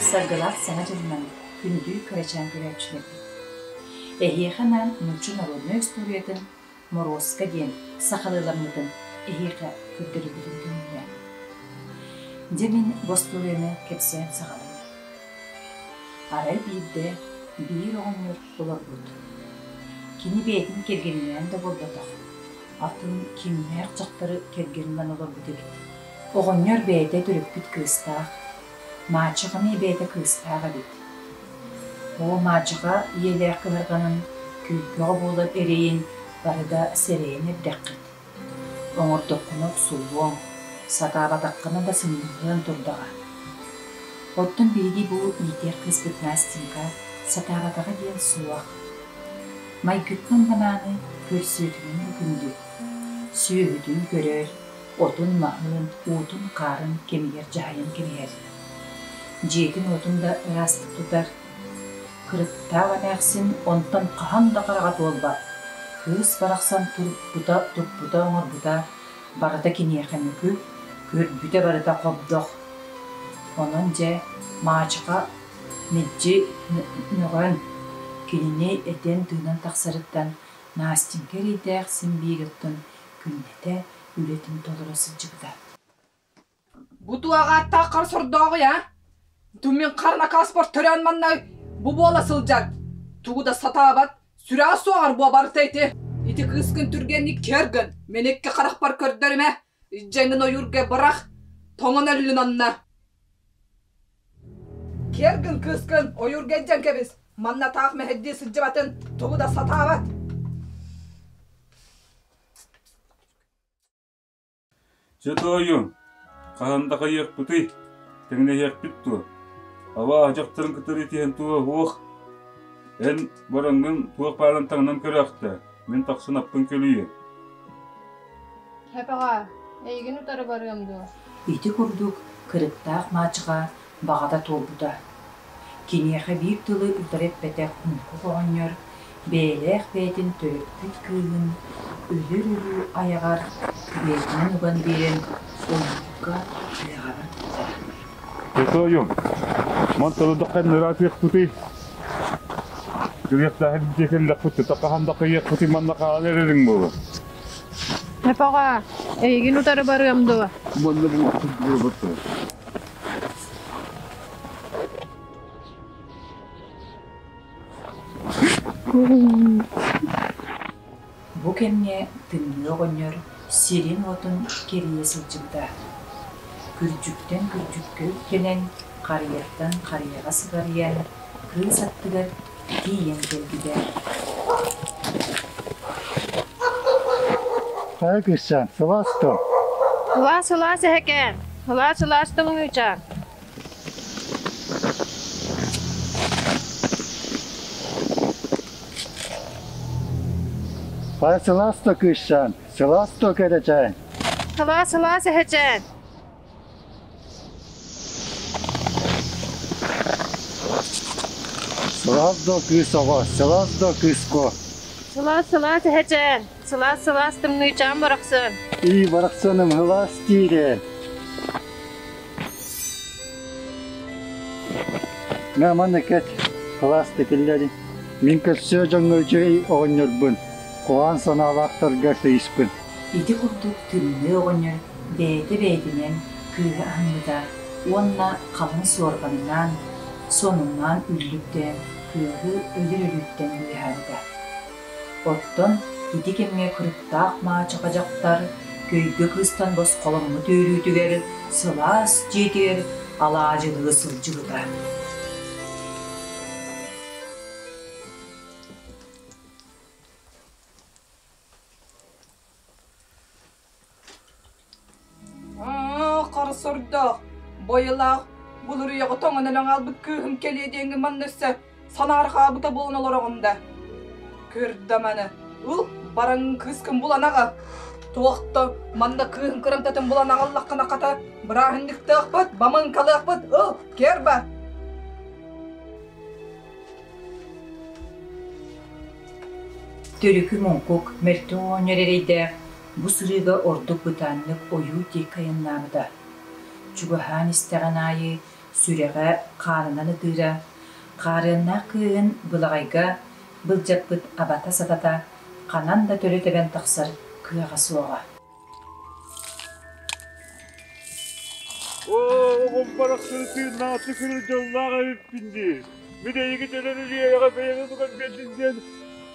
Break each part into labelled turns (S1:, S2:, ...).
S1: Саргылаах Саҥа дьылынан күндү кырачаан көрөөччүлэрбит! Эһиэхэ анаан нуучча народнай устуоруйатын Моруоска диэн сахалыыламмытын эһиэхэ көрдөрөрбүтүн көҥүллээҥ. Дьэ мин бу остуоруйаны кэпсээн саҕалыым. Арай биирдэ биир оҕонньор олорбут. Кини бэйэтин кэргэнинээн да буолбатах, атын кимнээх дьахтары кэргэн ылан олорбут эбит. Оҕонньор бэйэтэ төрөппүт кыыстаах, Маачаха эмиэ бэйэтэ кыыстаах эбит. Оо, Маачаха ийэлээх кыһарҕанын, күүркэҕэ буолар эрэйин бары да сэрэйэн эрдэххит. Оҥордоххуна охсуллуоҥ, сатаабатаххына да сынньыллыаҥ турдаҕа. Оттон биһиги бу иитиэх кыыспыт Настенька сатаабатаҕа диэн суох. Майгыттан да мааны, көрсүөтүнэн да күндү. Сүөһүтүн көрөр, отун-маһын, уутун-хаарын кэмигэр дьаһайан кэбиһэр. Дьиэтин-уотун да ыраастык тутар. Кырыктаах эмээхсин онтон хаһан да хараҕа туолбат, кыыс барахсан турбута, туппута, оҥорбута барыта киниэхэ мөкү, көрбүтэ барыта хобдох. Онон дьэ, Маачаха мэлдьи мөҕөн, кинини этэн-тыынан тахсарыттан Настенька эрэйдээх син биир оттон күннэтэ үлэтин толоро сылдьыбыта.
S2: Бу туоҕааттаах хар сордооҕуй а? Тумин хар накааспар төрөөн манна бу буола сылдьар. Тугу да сатаабат, сүрэҕэ суоҕар буо барыта ити. Ити кыыскын түргэнник кэргэн, мин икки харахпар көрдөрүмэ, дьэҥин ойуурга бырах, тоҥон өллүн онно. Кэргин кыыскын ойуурга илдьэн кэбис, манна таах мэһэйдии сылдьыбатын, тугу да сатаабат.
S3: Чэ тоойуом, хаһан да хайыахпытый, тэҥнэһиэхпит дуо? Абааһы дьахтарын кытары итиһэн туох уох, эн бараҥҥын туох баарын таҥнан көрөөхтөө, мин тахсан аппын көлүйүөм.
S4: Хэпэҕэ, эйигин утары барыам дуо?
S1: Ити курдук кырыктаах маачаха баҕата туолбута. Киниэхэ биир тылы утары эппэтэх Муҥкук оҕонньор бэйэлээх бэйэтин төрөппүт кыыһын өлөр өлүү айаҕар бэйэтинэн уган биэрэн ойуурга тыаҕа барбыта.
S3: Тотоойум, мантан ыраатыахпытый? Кыһыахтааһын дьиэ кэллэхпит тута хаһан да кыйыахпытый манна хаалан эрэриҥ буолуо.
S4: Эпэҕэ, эйигин утары барыам дуо?
S3: Манна бу
S1: Бу кэмҥэ Тымныы оҕонньор сирин-уотун кэрийэ сылдьыбыта. Күрдьүктэн күрдьүккэ үктэнэн, харыйаттан харыйаҕа сыҕарыйан, кыыс аттыгар тиийэн кэлбитэ.
S5: Хайа кыысчаан, сылаас дуо?
S4: Сылаас-сылаас эһэкээн, сылаас-сылаас тымныычаан.
S5: Хайа сылаас дуо кыысчаан, сылаас дуо кэрэчээн?
S4: Сылаас-сылаас эһэчээн.
S5: Сылаас дуо кыыс оҕо, сылаас дуо кыыс куо?
S4: Сылаас-сылаас эһэчээн, сылаас-сылаас тымныычаан барахсан.
S5: Ии барахсаным сылаас диирэ. Мэ манна кэт, сылаас тикиллэри. Мин көрсүө дьоҥҥо үчүгэй оҕонньорбун, куһаҕан санаалаахтарга тыйыспын.
S1: Ити курдук Тымныы оҕонньор бэйэтэ-бэйэтинэн кыыһы аһыммыта уонна халыҥ суорҕанынан, сонуннаан үллүктээн кыыһы өлөр өлүүттэн быыһаабыта. Оттон ити кэмҥэ кырыктаах маачаха дьахтар көйгө кыыстан босхоломмут үөрүүтүгэр сылаас дьиэтигэр алаадьылыы сылдьыбыта.
S2: Хара сордоох, бойылаах, булуруйаҕы тоҥон өлөн хаалбыт кыыһым кэлиэ диэҥҥин манна өссө санаарҕаабыта буолан олороҕун да. Көрдө маны, ыл, баран кыыскын булан аҕал. Туох да манна кыыһын кырамтатын булан аҕаллаххына хата, бырааһынньыктаахпыт, бамыҥкалыахпыт, ыл, кэр бар.
S1: Төрүкү муҥкук, мөлтөх оҕонньор эрэйдээх бу сырыыга ордук бытааннык ойуу диэки айаннаабыта. Чугаһаан истэҕин аайы Сүрэҕэ хаанынан ытыыра, хаарыаннаах кыыһын былаҕайга былдьаппыт абата-сатата ханан да төлө тэбэн тахсар кыаҕа суоҕа.
S3: Оо, оҕом барахсан тыыннаахтык көрөр дьоллоох эбиппин дии. Мин эйиги төлөр үлүйэҕэ бэйэни туган биэрдин диэн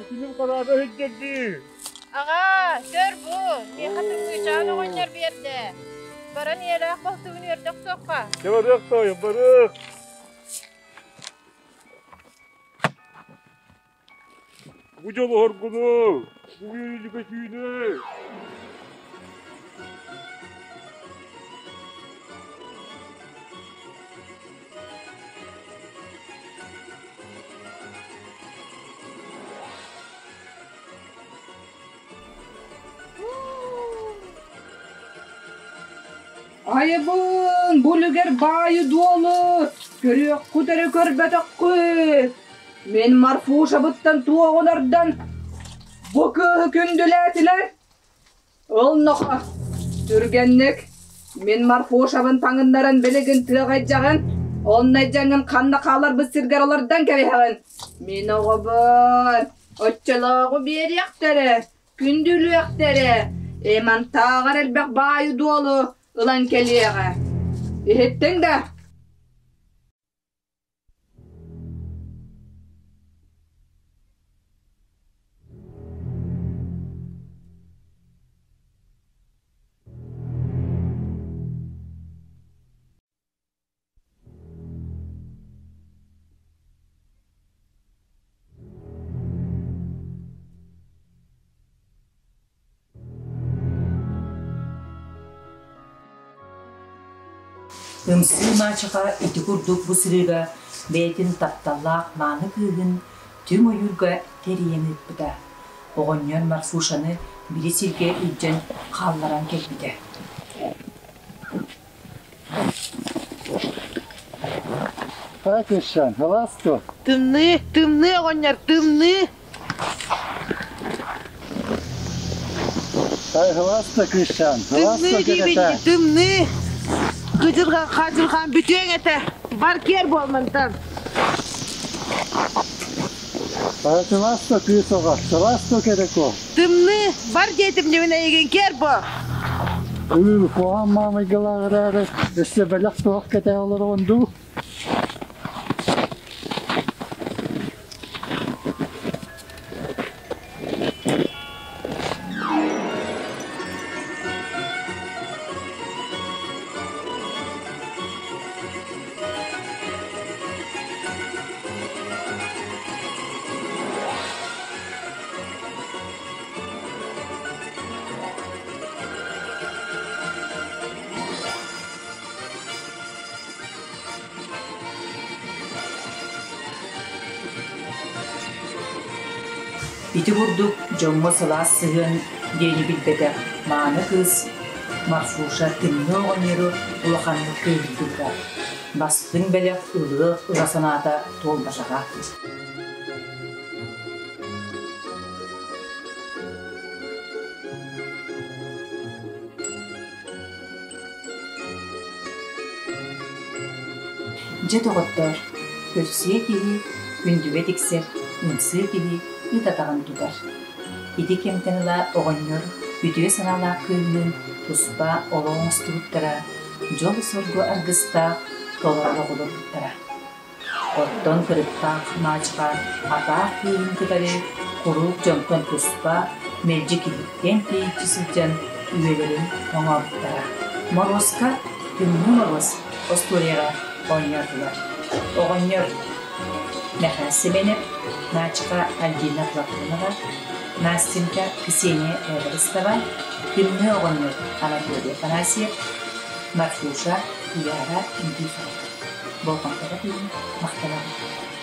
S3: күнүм хараана сылдьар дии.
S4: Аҕаа, көр бу, миэхэ тымныычаан оҕонньор биэрдэ. Баран ийэлээх балтыбын үөрдэ охсуохха.
S3: Дьэ барыах тоойум, барыах. Бу дьол оһоргуну, бу үөрүүнү көтүүнү.
S2: Айыбын, бу үлүгэр баайы-дуолу көрүөххүт эрэ көрбөтөххүт. Мин Марфушабыттан туоҕун ордон бу кыыһы күндүлээтилэр. Ыл нохо, түргэнник мин Марфушабын таҥыннаран билигин тыаҕа илдьэҕин, онно илдьэҥҥин ханна хааларбыт сиргэр олордон кэбиһэҕин. Мин оҕобун оччолооҕу биэриэхтэрэ, күндүлүөхтэрэ, эмантааҕар элбэх баайы-дуолу ылан кэлиэҕэ. Иһиттиҥ да?
S1: Ымсыы Маачаха ити курдук бу сырыыга бэйэтин тапталлаах мааны кыыһын түҥ ойуурга тэрийэн ыыппыта. Оҕонньор Марфушаны били сиргэ илдьэн хаалларан кэлбитэ.
S5: Так, Ишан, халаас дуо?
S6: Тымныы, тымныы оҕонньор, тымныы!
S5: Ай, халаас да кыысчаан, халаас да
S6: Тымныы диибин
S5: кэкэтэ.
S6: тымныы! Кыдьырҕан, хадьырҕан бүтүөҥ этэ. Бар киэр буолмантан.
S5: Ай, сылаас да кыыс оҕо, сылаас да кэрэко.
S6: Тымныы, бар диэтим дьимин эйигин киэр бо.
S5: Ыы, куһаҕан маамайгалаах эрээри, өссө бэлэх туох кэтээ олороҕун дуу?
S1: Ити курдук дьоҥҥо сылаас сыһыан диэни билбэтэх мааны кыыс Марфуша тымныы оҕонньору улаханнык кыыһырдыбыта. Бастыҥ бэлэх ылыах ыра санаата туолбатаҕа. Дьэ, доҕоттоор, көрсүө киһи күндүгэ тиксэр, ымсыы киһи ыт атаҕын тутар. Ити кэмтэн ыла оҕонньор үтүө санаалаах кыыһыныын туспа олох оҥостубуттара, дьол-соргу аргыстаах толору олорбуттара. Оттон кырыктаах Маачаха атаах кыыһын кытары куруук дьонтон туспа, мэлдьи киһиттэн тэйиччи сылдьан үйэлэрин оҥообуттара. Моруоска Тымныы Моруос остуоруйаҕа оонньоотулар. Оҕонньор Мэхээс Сэмэнэп, Маачаха Альбина Платонова, Настенька Ксения Эверстова, Тымныы оҕонньор Анатолий Афанасьев, Марфуша Туяра Никифорова. Болҕомтоҕо тиийэн махтанабын.